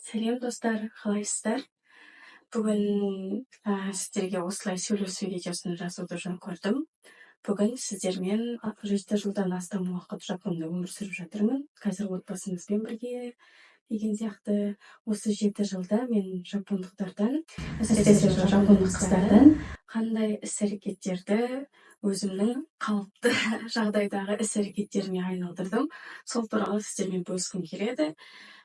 Сәлем, достар! Қалайсыздар? Бүгін сіздерге осылай сөйлесу видеосын жазуды жөн көрдім. Бүгін сіздермен 7 жылдан астам уақыт Жапонда өмір сүріп жатырмын қазір отбасымызбен бірге деген сияқты. Осы 7 жылда мен жапондықтардан, әсіресе жапондық қыздардан қандай іс әрекеттерді өзімнің қалыпты жағдайдағы іс әрекеттеріме айналдырдым, сол туралы сіздермен бөліскім келеді.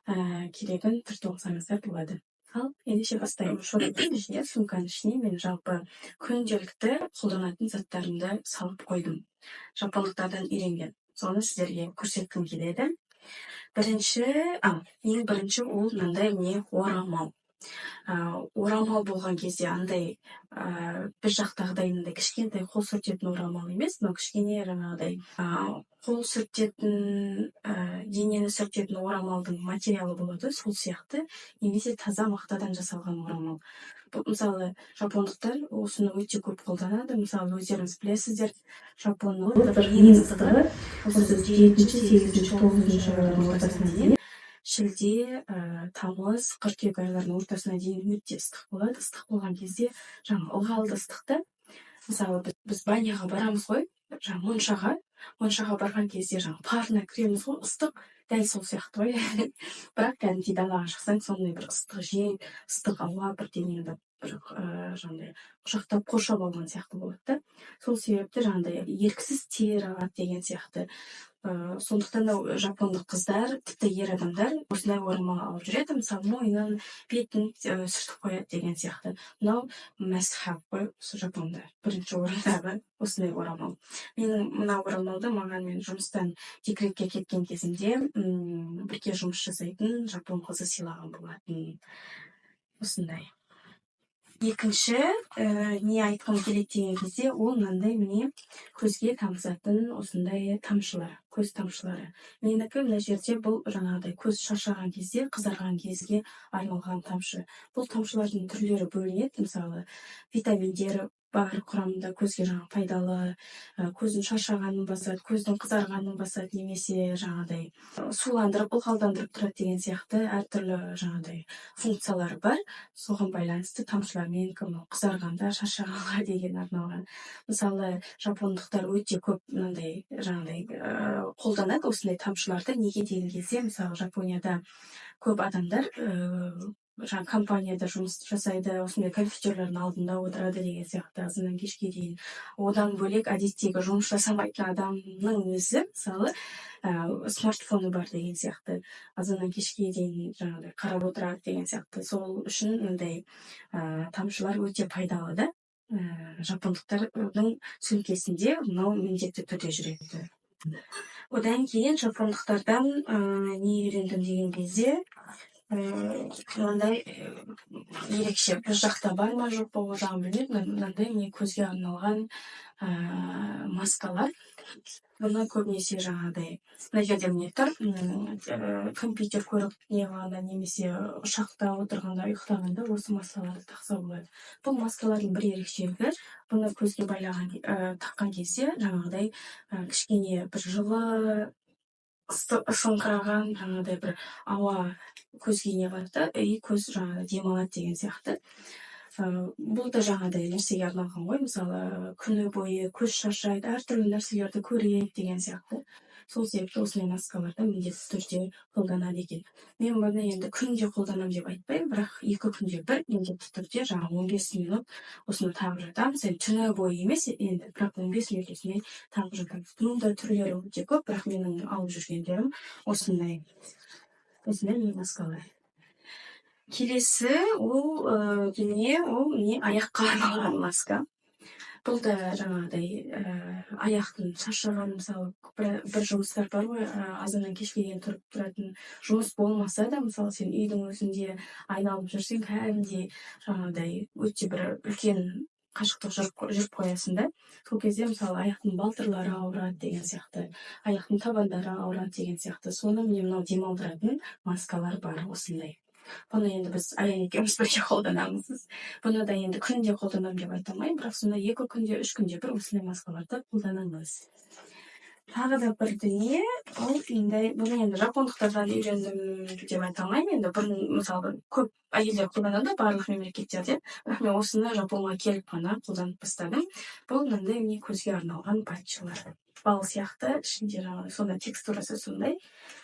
Керегін түртіп алсаңыздар болады. Ал ендеше бастаймын. Шотымның ішіне, сумканың ішіне мен жалпы күнделікті қолданатын заттарымды салып қойдым. Жапондықтардан үйренген, соны сіздерге көрсеткім келеді. Бірінші, ең бірінші ол мынандай, міне, орамал. Орамал болған кезде андай біз жақтағыдай мындай кішкентай қол сүртетін орамал емес, мынау кішкене жаңағыдай қол сүртетін, денені сүртетін орамалдың материалы болады, сол сияқты немесе таза мақтадан жасалған орамал. Бұл, мысалы, жапондықтар осыны өте көп қолданады. Мысалы, өздеріңіз білесіздер, Жапонның ең ыстығы осы жетінші, сегізінші, тоғызыншы айлардың ортасына дейін, шілде, тамыз, қыркүйек айларының ортасына дейін өте ыстық болады. Ыстық болған кезде жаңағы ылғалды ыстық та. Мысалы, біз баняға барамыз ғой, жаңағы моншаға. Моншаға барған кезде жаңағы парына кіреміз ғой, ыстық, дәл сол сияқты ғой. Бірақ кәдімгідей далаға шықсаң, сондай бір ыстық жел, ыстық ауа бір денеңді бір жаңағыдай құшақтап, қоршап алған сияқты болады да. Сол себепті жаңағыдай еріксіз тер ағады деген сияқты. Сондықтан да жапондық қыздар, тіпті ер адамдар осындай орамал алып жүреді. Мысалы, мойнын, бетін сүртіп қояды деген сияқты. Мынау must have қой осы Жапонда, бірінші орындағы осындай орамал. Менің мына орамалды маған мен жұмыстан декретке кеткен кезімде бірге жұмыс жасайтын жапон қызы сыйлаған болатын осындай. Екінші не айтқым келеді деген кезде, ол мынандай, міне, көзге тамызатын осындай тамшылар, көз тамшылары. Менікі мына жерде, бұл жаңағыдай көз шаршаған кезде, қызарған кезге арналған тамшы. Бұл тамшылардың түрлері бөлінеді. Мысалы, витаминдері бар құрамында, көзге жаңағы пайдалы, көздің шаршағанын басады, көздің қызарғанын басады немесе жаңағыдай суландырып, ылғалдандырып тұрады деген сияқты әртүрлі жаңағыдай функциялары бар. Соған байланысты тамшылар. Менікі мынау қызарғанда, шаршағанға деген арналған. Мысалы, жапондықтар өте көп мынандай жаңағыдай қолданады осындай тамшыларды. Неге деген кезде, мысалы, Жапонияда көп адамдар жаңағы компанияда жұмыс жасайды, осындай компьютерлердің алдында отырады деген сияқты азаннан кешке дейін. Одан бөлек, әдеттегі жұмыс жасамайтын адамның өзі, мысалы, смартфоны бар деген сияқты, азаннан кешке дейін жаңағыдай қарап отырады деген сияқты. Сол үшін мындай тамшылар өте пайдалы да. Жапондықтардың сөмкесінде мынау міндетті түрде жүреді. Одан кейін жапондықтардан не үйрендім деген кезде, мынандай ерекше, біз жақта бар ма, жоқ па, ол жағын білмедім, мынандай, міне, көзге арналған маскалар. Бұны көбінесе жаңағыдай мына жерде, міне, тұр, компьютер көріп не қылғанда немесе ұшақта отырғанда, ұйықтағанда осы маскаларды тақса болады. Бұл маскалардың бір ерекшелігі: бұны көзге байлаған, таққан кезде жаңағыдай кішкене бір жылы, ысыңқыраған жаңағыдай бір ауа көзге не қылады да, и көз жаңағы демалады деген сияқты. Бұл да жаңағыдай нәрсеге арналған ғой. Мысалы, күні бойы көз шаршайды, әртүрлі нәрселерді көреді деген сияқты. Сол себепті осындай маскаларды міндетті түрде қолданады екен. Мен бұны енді күнде қолданамын деп айтпаймын, бірақ 2 күнде бір міндетті түрде жаңағы 15 минут осыны тағып жатамыз. Енді түні бойы емес енді, бірақ 15 минут осындай тағып жатамыз. Бұның да түрлері өте көп, бірақ менің алып жүргендерім осындай, осындай маскалар. Келесі ол дүние, ол не, аяққа арналған маска. Бұл да жаңағыдай аяқтың шаршаған, мысалы, бір жұмыстар бар ғой, азаннан кешке дейін тұрып тұратын жұмыс болмаса да, мысалы, сен үйдің өзінде айналып жүрсең, кәдімгідей жаңағыдай өте бір үлкен қашықтық жүріп қоясың да. Сол кезде, мысалы, аяқтың балтырлары ауырады деген сияқты, аяқтың табандары ауырады деген сияқты. Соны, міне, мынау демалдыратын маскалар бар осындай. Бұны енді біз Аян екеуміз бірге қолданамыз. Бұны да енді күнде қолданамын деп айта алмаймын, бірақ сонда 2 күнде, 3 күнде бір осындай маскаларды қолданамыз. Тағы да бір дүние, ол мындай, бұны енді жапондықтардан үйрендім деп айта алмаймын. Енді бұрын, мысалы, көп әйелдер қолданады барлық мемлекеттерде, бірақ мен осыны Жапонға келіп қана қолданып бастадым. Бұл мынандай, міне, көзге арналған патчалар, бал сияқты ішінде, жаңағыдай сондай текстурасы сондай,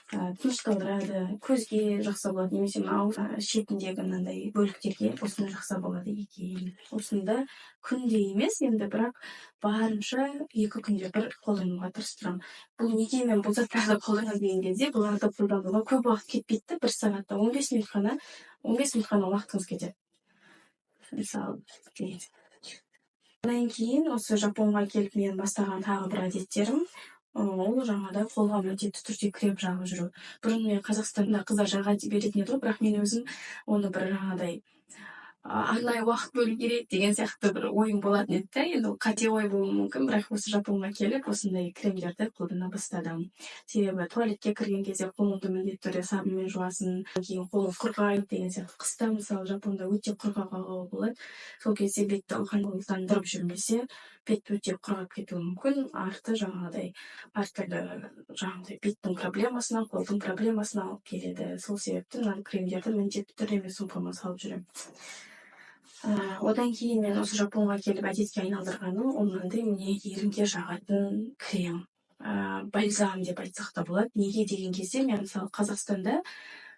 тыныштандырады, көзге жақса болады немесе мына ауыз шетіндегі мынандай бөліктерге осыны жақса болады екен. Осыны да күнде емес енді, бірақ барынша 2 күнде бір қолдануға тырысып тұрамын. Бұл неге мен бұл заттарды қолданамын деген кезде, бұларды қолдануға көп уақыт кетпейді да, бір сағатта 15 минут қана, 15 минут қана уақытыңыз кетеді, мысалы. Одан кейін осы Жапонға келіп мен бастаған тағы бір әдеттерім, ол жаңағыдай қолға міндетті түрде крем жағып жүру. Бұрын мен Қазақстанда қыздар жаға беретін еді ғой, бірақ мен өзім оны бір жаңағыдай арнайы уақыт бөлу керек деген сияқты бір ойым болатын еді да. Енді ол қате ой болуы мүмкін, бірақ осы Жапонға келіп осындай кремдерді қолдана бастадым. Себебі туалетке кірген кезде қолыңды міндетті түрде сабынмен жуасың, кейін қолың құрғайды деген сияқты. Қыста, мысалы, Жапонда өте құрғақ ауа болады, сол кезде бетті ылғалдандырып жүрмесе, бет өте құрғап кетуі мүмкін. Арты жаңағыдай әртүрлі жаңағыдай беттің проблемасына, қолдың проблемасына алып келеді. Сол себепті мына кремдерді міндетті түрде мен сумкама салып жүремін. Одан кейін мен осы Жапонға келіп әдетке айналдырғаным, ол мынандай, міне, ерінге жағатын крем, бальзам деп айтсақ та болады. Неге деген кезде, мен, мысалы, Қазақстанда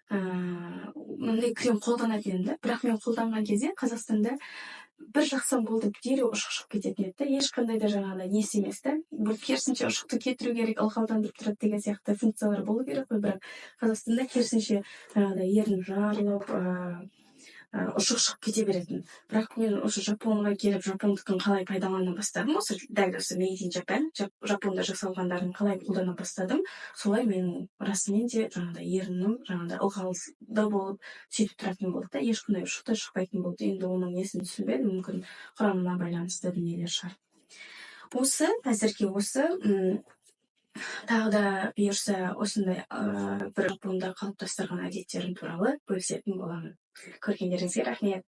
мындай крем қолданатын едім да, бірақ мен қолданған кезде Қазақстанда бір жақсам болды, дереу ұшық шығып кететін еді да. Ешқандай да жаңағыдай несі емес та. Бұл керісінше ұшықты кетіру керек, ылғалдандырып тұрады деген сияқты функциялар болу керек қой, бірақ Қазақстанда керісінше жаңағыдай ерін жарылып, ұшық шығып кете беретін. Бірақ мен осы Жапонға келіп, жапондікін қалай пайдалана бастадым, осы дәл осы made in Japan, Жапонда жасалғандарын қалай қолдана бастадым, солай мен расымен де жаңағыдай ерінім жаңағыдай ылғалды болып, сөйтіп тұратын болды да, ешқандай ұшық та шықпайтын болды. Енді оның несін түсінбедім, мүмкін, құрамына байланысты дүниелер шығар. Осы әзірге осы. Тағы да бұйырса, осындай бір Жапонда қалыптастырған әдеттерім туралы бөлісетін боламын. Көргендеріңізге рахмет.